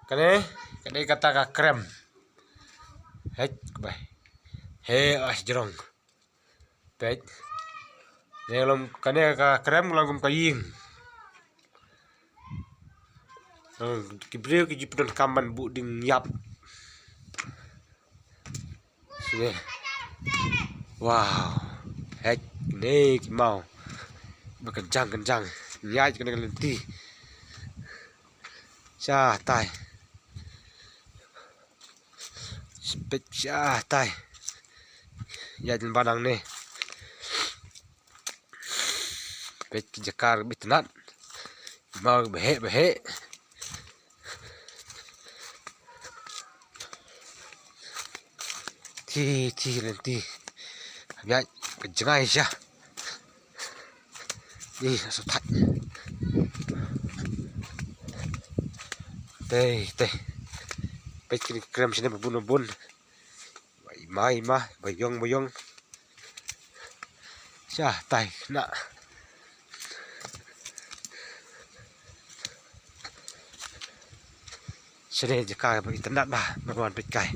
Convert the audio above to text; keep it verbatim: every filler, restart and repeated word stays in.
Kane, kane kata ka krem. Hei, bai. Hei, as jrong. Peit. Ne lom kane ka krem lom kum ka ïing. Hmm, ki briew ki ju pyndonkam ban buh ding ïap. Sini. Wow. Hei, ne ki maw. Ba kynjang kynjang. Ïaid kane ka lynti. Sha tai. Peit sha tai. Ïaid lem ba nangne. Peit ki jaka ba itynnad. Maw ba heh ba heh. Ti ti lynti. Ïaid ka jngai sha. Ni sa thait. Tei tei. Peit kine ki krem shane ba bun ba bun. Bai mai ma, ba ïong ba ïong. Sha tai na. Shane jaka ba itynnad ba, ba wan peit kai.